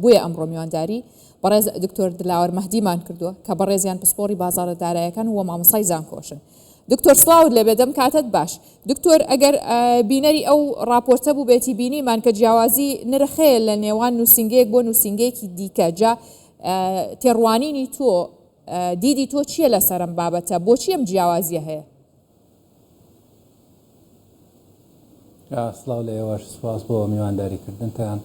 بۆیە ئەمڕۆ میوانداری بەڕێز دکتۆر دلاوەر مەهدیمان کردووە کە بەڕێزیان پسپۆڕی بازاڕە دارایەکان و مامۆستای زانکۆشن. دکتۆر سڵاوت لێبێ دەم کاتت باش. دکتۆر ئەگەر بینەری ئەو ڕاپۆرتە بووبێتی بینیمان کە جیاوازی نرخ هەیە لە نێوان نووسینگەیەک بۆ نووسینگەیەکی دیکە جا تێڕوانینی تۆ دیدی تۆ چییە لەسەر ئەم بابەتە بۆچی ئەم جیاوازیە هەیە؟ سڵاو لە ئێوەش سوپاس بۆ میوانداریکردنتان.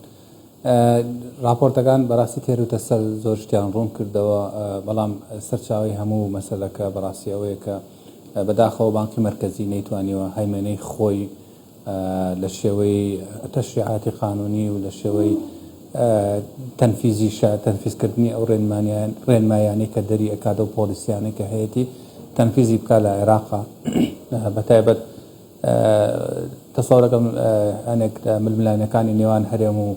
راپۆرتەکان بەڕاستی تێروتەسەل زۆر شتیان ڕوون کردەوە بەڵام سەرچاوی هەموو مەسەلەکە بەڕاستی ئەوەیە کە بەداخەوە بانقی مەرکەزی نەیتوانیوە هەیمەنەی خۆی لە شێوەی تەشریعاتی قانونی و لە شێوەی تەنفیزی تەنفیزکردنی ئەو ڕێنمایانەی کە دەری ئەکات ئەو پۆلیسیانەی کە هەیەتی تەنفیزی بکات لە عێراقا بەتایبەت تەسەورەکەم هەنێک لە ململانێکانی نێوان هەرێم و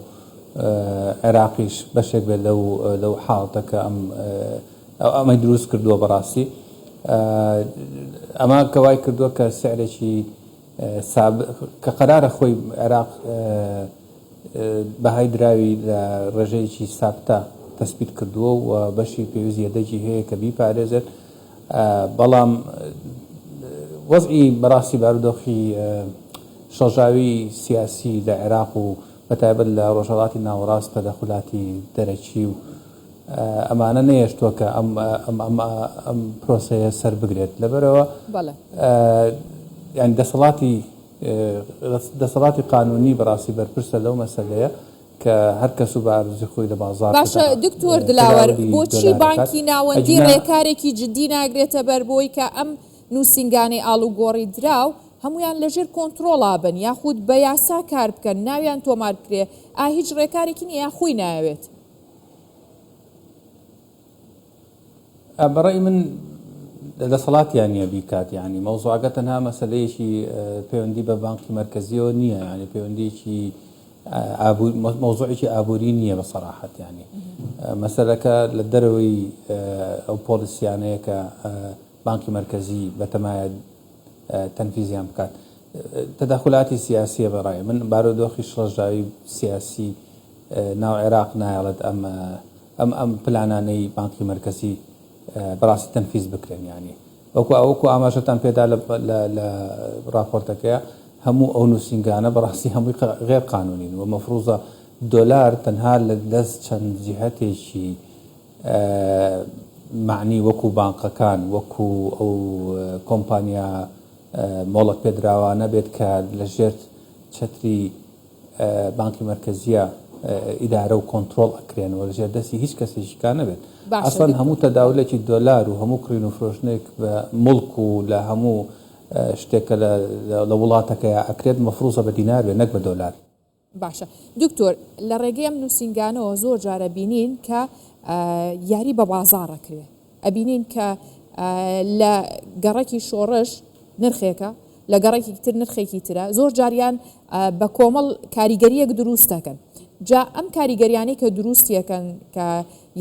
عێراقیش بەشێک بێت لەو لەو حاڵەتە کە ئەم ئەمەی دروست کردووە بەڕاستی ئەمە کە وای کردووە کە سعرێکی کە قەرارە خۆی عێراق بەهای دراوی لە ڕێژەیەکی سابتە تەسبیت کردووە و بەشی پێویست یەدەگی هەیە کە بیپارێزێت بەڵام وەزعی بەڕاستی بارودۆخی شڵەژاوی سیاسی لە عێراق و بەتایبەت لە ڕۆژهەڵاتی ناوەڕاست تەدەخولاتی دەرەکی و ئەمانە نەیەشتووە کە ئەم ئەم ئەم ئەم پرۆسەیە سەر بگرێت لەبەرەوە یانی دەسەڵاتی دەسەڵاتی قانونی بەڕاستی بەرپرسە لەو مەسەلەیە کە هەر کەس و بە ئارەزوی خۆی لە بازاڕ باشە دکتۆر دلاوەر بۆچی بانکی ناوەندی ڕێکارێکی جدی ناگرێتە بەر بۆی کە ئەم نووسینگانەی ئاڵوگۆڕی دراو هەموویان لەژێر کۆنتڕۆڵا بن یاخود بە یاسا کار بکەن ناویان تۆمار بکرێ ئا هیچ ڕێکارێکی نیە یا خۆی نایەوێت؟ بەڕەئی من دەسەڵاتیان نییە بیکات یعنی مەوزوعەکە تەنها مەسەلەیەکی پەیوەندی بە بانقی مەرکەزیەوە نییە یعنی پەیوەندیەکی مەوزوعێکی ئابووری نییە بە سەراحەت یعنی مەسەلەکە لە دەرەوەی ئەو پۆلیسیانەیە کە بانقی مەرکەزی بەتەمایە تەنفیزیان بکات تەداخلاتی سیاسیە بەڕای من بارودۆخی شڵەژاوی سیاسی ناو عێراق نایەڵێت ئەم ئەم ئەم پلانانەی بانقی مەرکەزی بەڕاستی تەنفیز بکرێن یانی وەکو وەکو ئاماژەتان پێدا لە لە لە ڕاپۆرتەکەیە هەموو ئەو نووسینگانە بەڕاستی هەمووی غێر قانونین و مەفروزە دۆلار تەنها لە دەست چەند جیهەتێکی معنی وەکو بانقەکان وەکو ئەو کۆمپانیا مۆڵەت پێدراوانە بێت کە لە ژێر چەتری بانکی مەرکەزیە ئیدارە و کۆنترۆڵ ئەکرێن و لەژێر دەستی هیچ کەسێکی کا نەبێت باشە ئەسڵەن دکتۆر هەموو تەداولێکی دۆلار و هەموو کڕین و فرۆشتنێک بە موڵک و لە هەموو شتێک کە لە لە وڵاتەکەیا ئەکرێت مەفروزە بە دینار بێت نەک بە دۆلار. باشە دکتۆر لە ڕێگەی ئەم نوسینگانەوە زۆر جار ئەبینین کە یاری بە بازاڕ ئەکرێ ئەبینین کە لە گەڕەکی شۆڕش نرخێکە لە گەڕەکی تر نرخێکی ترە زۆر جاریان بە کۆمەڵ کاریگەریەک دروست دەکەن جا ئەم کاریگەریانەی کە دروستیەکەن کە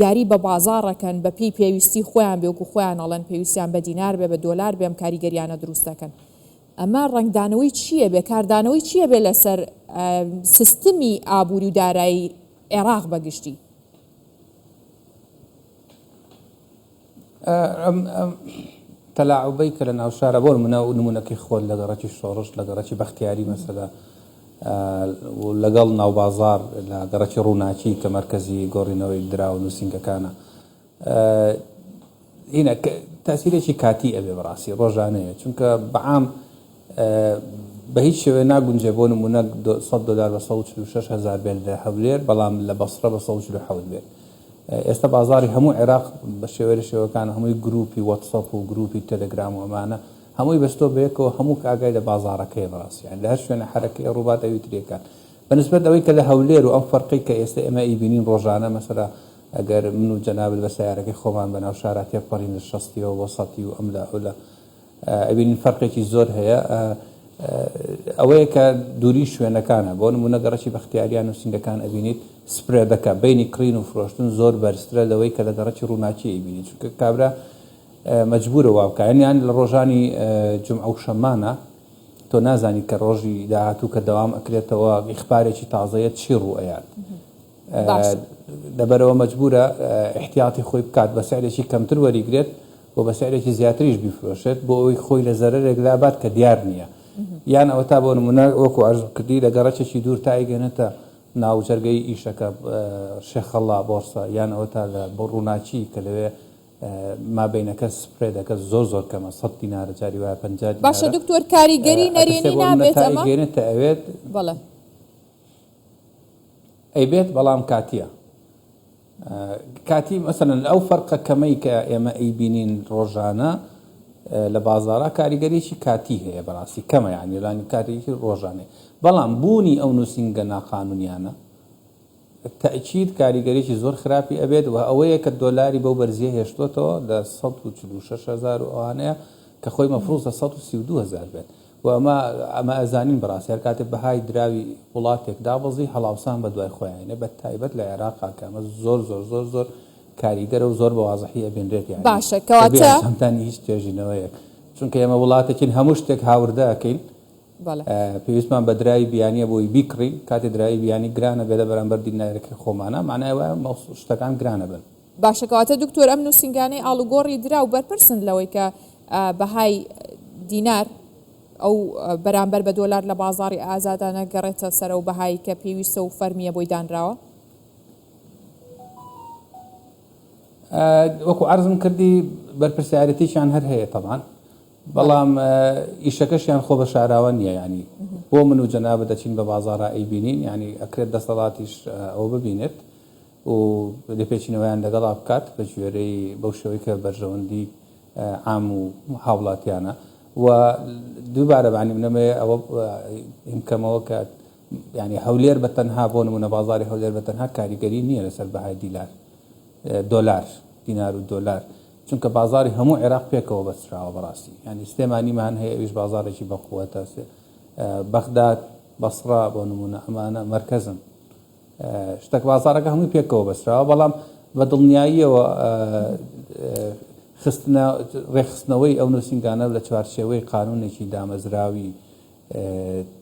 یاری بە بازاڕەکەن بە پێی پێویستی خۆیان بێ وەکو خۆیان ئەڵێن پێویستیان بە دینار بێ بە دۆلار بێ ئەم کاریگەریانە دروست دەکەن ئەمە ڕەنگدانەوەی چییە بێ کاردانەوەی چییە بێ لەسەر سیستمی ئابووری و دارایی عێراق بە گشتی؟ ئەم تەلاعوبەی کە لە ناو شارە بۆ نمونە و نمونەکەی خۆت لە گەڕەکی شۆڕش لە گەڕەکی بەختیاری مەسەلە لەگەڵ ناوبازار لە گەڕەکی ڕووناکی کە مەرکەزی گۆڕینەوەی دراو نووسینگەکانە هینە تاسیرێکی کاتی ئەبێ بەڕاستی ڕۆژانەیە چونکە بەعام بە هیچ شێوەیە ناگونجێ بۆ نمونە 100 دلار بە 146 هزار بێت لە هەولێر بەڵام لە بەسرە بە 147 بێت ئێستا بازاڕی هەموو عێراق بە شێوەیە لە شێوەکان هەمووی گروپی وەتسەپ و گروپی تەلەگرام و ئەمانە هەمووی بەستۆ بەیەکەوە هەموو ئاگای لە بازاڕەکەیە بەڕاستی یانی لە هەر شوێنە حەرەکەی ڕووبات ئەوی ترێکان بە نسبەت ئەوەی کە لە هەولێر و ئەم فەرقەی کە ئێستا ئێمە ئەیبینین ڕۆژانە مەسەلا ئەگەر من و جەنابت بە سەیارەکەی خۆمان بە ناو شارا تێپەڕین لە شەستیەوە بۆ سەتی و ئەم لا ئەولا ئەبینین فەرقێکی زۆر هەیە ئەوەیە کە دووری شوێنەکانە بۆ نمونە گەڕەکی بەختیاریان و سنگەکان ئەبینیت سپرێدەکە بینی کڕین و فرۆشتن زۆر بەرزترە لەوەی کە لە گەڕەکی ڕووناکی ئەیبینی چونکە کابرا مەجبورە وا بکە یان لە ڕۆژانی جمعە و شەمانە تۆ نازانی کە ڕۆژی داهاتوو کە دەوام ئەکرێتەوە ئیخبارێکی تازەیە چی ڕوو ئەیات. لەبەرئەوە مەجبورە ئیحتیاتی خۆی بکات بە سعرێکی کەمتر وەریگرێت و بە سعرێکی زیاتریش بیفرۆشێت بۆ ئەوەی خۆی لە زەرەرێک لابات کە دیار نییە. یان ئەوەتا بۆ نمونە وەکو عەرزم کردی لە گەڕەکێکی دوور تا ئەیگەنێتە ناوجەرگەی ئیشەکە شێخەڵا بۆرسە یان ئەوەتا لە ڕووناکی کە لەوێ مابەینەکە سپرێدەکە زۆر زۆر کەمە سەد دینارە جاری وایە 50 باشە دینارە دکتۆر کاریگەری ئەترسێ نەرێنی بۆ نمونە نابێت تا ئەمە؟ ئەیگەیەنێتە ئەوێت بەڵێ. ئەیبێت بەڵام کاتیە کاتی مەسەلەن ئەو فەرقە کەمەی کە ئێمە ئەیبینین ڕۆژانە لە بازاڕا کاریگەریی کاتی هەیە بەڕاستی کەمە یانی لانی کاتێکی ڕۆژانەیە بەڵام بوونی ئەو نووسینگە ناقانونیانە تەئکید کاریگەریی زۆر خراپی ئەبێت و ئەوەیە کە دۆلاری بەو بەرزیە هێشتۆتەوە لە 146 هەزار و ئەوانەیە کە خۆی مەفروزە 132 هەزار بێت و ئەمە ئەمە ئەزانین بەڕاستی هەر کاتێ بەهای دراوی وڵاتێک دابەزی هەڵاوسان بە دوای خۆیانێ بە تایبەت لە عێراقا کە ئەمە زۆر زۆر زۆر زۆر کاریگەرە و زۆر بە وازحی ئەبینرێت یانی باشە بەبێ کەواتە. ئەنجامدانی هیچ توێژینەوەیەک چونکە ئێمە وڵاتێکین هەموو شتێک هاوردە ئەکەین بەڵێ. پێویستمان بە دراوی بیانیە بۆی بیکڕین کاتێ دراوی بیانی گرانە بێ لە بەرامبەر دینارەکەی خۆمانا مانای وایە شتەکان گرانە بن. باشە کەواتە دکتۆر ئەم نوسینگانەی ئاڵوگۆڕی دراو بەرپرسن لەوەی کە بەهای دینار ئەو بەرامبەر بە دۆلار لە بازاڕی ئازادا نەگەڕێتە سەر ئەو بەهایی کە پێویستە و فەرمیە بۆی دانراوە؟ وەکو عەرزم کردی بەرپرسیارێتیشیان هەر هەیە تەبعەن بەڵام ئیشەکەشیان خۆ بە شاراوە نییە یانی بۆ من و جەنابت دەچین بە بازاڕا ئەیبینین یانی ئەکرێت دەسەڵاتیش ئەوە ببینێت و لێپێچینەوەیان لەگەڵا بکات بە گوێرەی بەو شێوەی کە بەرژەوەندی عام و هاوڵاتیانە و دووبارە بانی منەمەیە ئەوە هیمکەمەوە کە ینی هەولێر بە تەنها بۆ نمونە بازاری هەولێر بە تەنها کاریگەری نییە لەسەر بەهای دیلار دۆلار دینار و دۆلار چونکە بازاری هەموو عێراق پێکەوە بەستراوە بەڕاستی ینی سلێمانیمان هەیە ئەویش بازارێکی بەقوەتە بەغداد بەسڕە بۆ نمونە ئەمانە مەرکەزن شتەک بازاڕەکە هەمووی پێکەوە بەستراوە، بەڵام بە دڵنیاییەوە خستنە ڕێکخستنەوەی ئەو نووسینگانە لە چوارچێوەی قانوونێکی دامەزراوی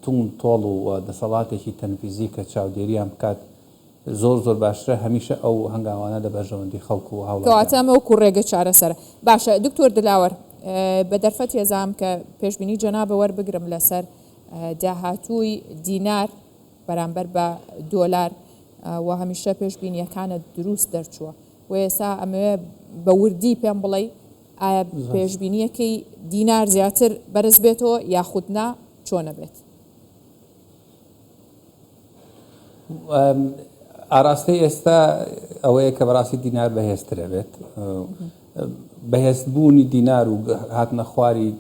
توند تۆڵ و دەسەڵاتێکی تەنفیزی کە چاودێریان بکات زۆر زۆر باشترە، هەمیشە ئەو هەنگاوانە لە بەرژەوەندی خەڵک و کەواتە هاوڵاتیانە. ئەمە وەکوو ڕێگە چارەسەرە. باشە دکتۆر دلاوەر بە دەرفەتی ئەزانم کە پێشبینی جەنابە وەربگرم لەسەر داهاتووی دینار، بەرامبەر بە دۆلار و هەمیشە پێشبینیەکانت دروست دەرچووە و ئێستا ئەمەوێ بە وردی پێم بڵێی ئایا پێشبینیەکەی دینار زیاتر بەرز بێتەوە یاخود نا چۆنە بێت؟ ئاراستەی ئێستا ئەوەیە کە بەڕاستی دینار بەهێزترە بێت بەهێزبوونی دینار و هاتنە خواری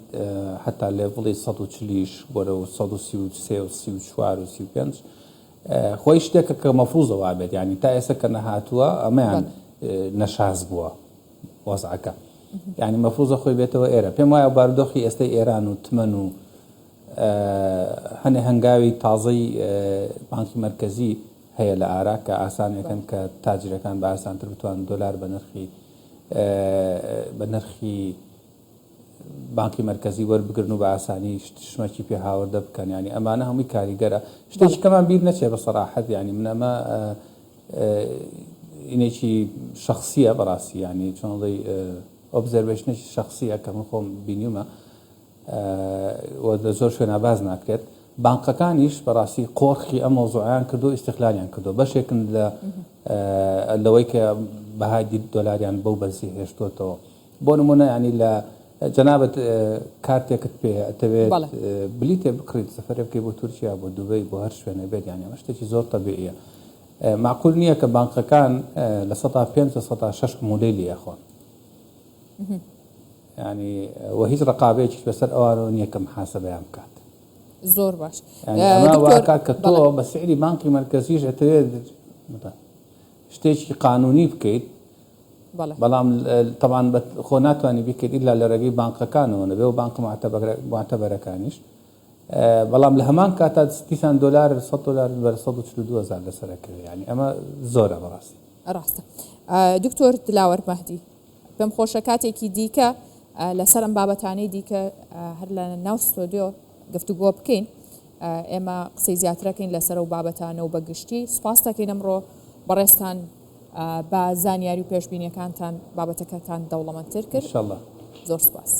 هەتا لێڤڵی 140 یش بەرەو 133 و 34 و 35 خۆی شتێکە کە مەفروزە وابێت یعنی تا ئێستا کە نەهاتووە ئەمەیان نەشاز بووە وەزعەکە یعنی مەفروزە خۆی بێتەوە ئێرە پێم وایە بارودۆخی ئێستای ئێران و تمەن و هەنێ هەنگاوی تازەی بانکی مەرکەزی هەیە لە ئارا کە ئاسانەکەن کە تاجرەکان بە ئاسانتر بتوان دۆلار بە نرخی بە نرخی بانکی مەرکەزی وەربگرن و بە ئاسانی شمەکی پێ هاوردە بکەن یانی ئەمانە هەمووی کاریگەرە شتێکی کەمان بیر نەچێ بە سەراحەت یانی من ئەمە ئینێکی شخصیە بەڕاستی یانی چۆن دەی observation ێکی شخصیە کە من خۆم بینیومە و لە زۆر شوێنا باس ناکرێت بانقەکانیش بەڕاستی قۆرخی ئەم مەوزوعیان کردو ئیستغلالیان کردو بەشێکن لە لەوەی کە بەهای دۆلاریان بەو بەرزی هێشتۆتەوە بۆ نمونە ینی لە جەنابەت کارتێکت پێ ئەتەوێت بلیتێ بکڕیت سەفەرێ بکەی بۆ تورکیا بۆ دوبەی بۆ هەر شوێنێ بێت یانی ئەمە شتێکی زۆر تەبیعیە معقول نییە کە بانقەکان 5% 6% عمولەی لێ ئەخۆن یانی وە هیچ ڕقابەیەکیش بەسەر ئەوانەوە نییە کە محاسبەیان بکات. زۆر باش ئەمە واکات کە تۆ بە سعری بانقی مەرکەزیش ئەتەوێت شتێکی قانونی بکەیت بەڵام تەبان خۆ ناتوانانی بیکەیت ئیلا لە ڕێگەی بانقەکانەوە نەبێ و بانق معتەبەرەکانیش بەڵام لە هەمان کاتا دیسان دۆلار 100 دۆلار بەر 142 هزار لەسەرەکەوێ یعنی ئەمە زۆرە بەڕاستی. ڕاستە دکتۆر دلاوەر مەهدی پێم خۆشە کاتێکی دیکە لەسەر ئەم بابەتانەی دیکە هەر لە ناو ستۆدیۆ گفتوگۆ بکەین. ئێمە قسەی زیاترەکەین لەسەر ئەو بابەتانە و بە گشتی سوپاس دەکەین ئەمڕۆ بەڕێزتان بە زانیاری و پێشبینیەکانتان بابەتەکەتان دەوڵەمەندتر کرد. ان شاءاللە. زۆر سوپاس.